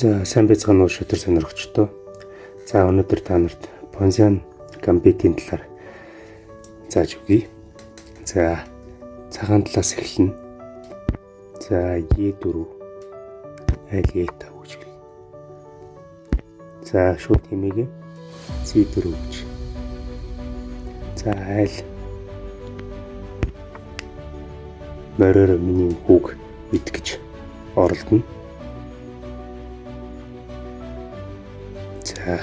За сайн байцгаана уу шүтэр сонирхогчдоо. За өнөөдөр та нарт Понзиан Гамбитийн талаар зааж өгье. За цагаан талаас эхэлнэ. За Е4 айл Е5 гэж гэлнэ. За шууд хэмээгээ C4 гэж. За айл мориор миний хүүг идэх гэж оролдоно. За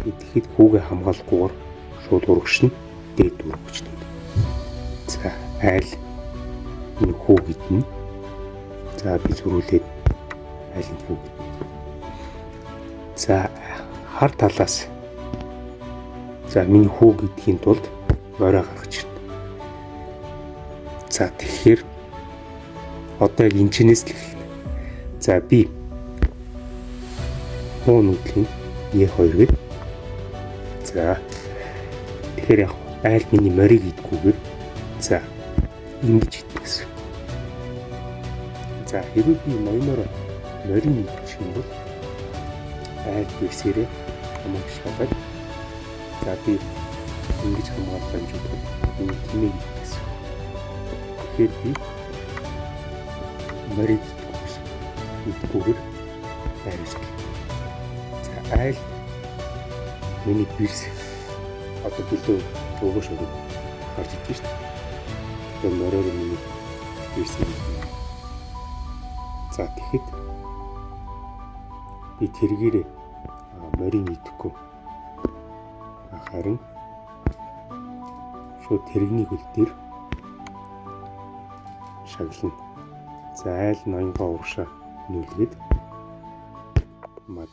идэхэд хүүгээ хамгаалахгүйгээр шууд урагш нь дээд үргэж танд. За айл энэ хүүг идэнэ. За би зөрүүлээд айл нь хүүг идэнэ. За хар талаас за миний хүүг идэхийн тулд морой гаргаж ирнэ. За тэгэхээр одоо яг энэ чинээс л эхэлнэ. За би хуу нүдлийн Е2 гээд. За тэгэхээр яг айл миний морийг идэггүйгээр за ингэж идэх гэсэн. За хэрвээ би ноёноор морийг идчих юм бол айл бэрсээрээ хамаг шалгаад за би ингэж хамгааллаа гэж бодоход миний тэмээг идэх гэсэн. Тэгэхээр би морийг идэхгүй гэсэн. Идэхгүйгээр байрсгал. За айл миний бэрс одоо билүү өгөөш өгөөд гарч иж шít. Тэгэхээр мориор миний бэрсийг идэнэ. За тэгэхэд би тэргээрээ морийг идэхгүй. Харин шууд тэрэгний хөл дээр шаглана. За айл ноёнгоо урагшаа нүлгээд мад.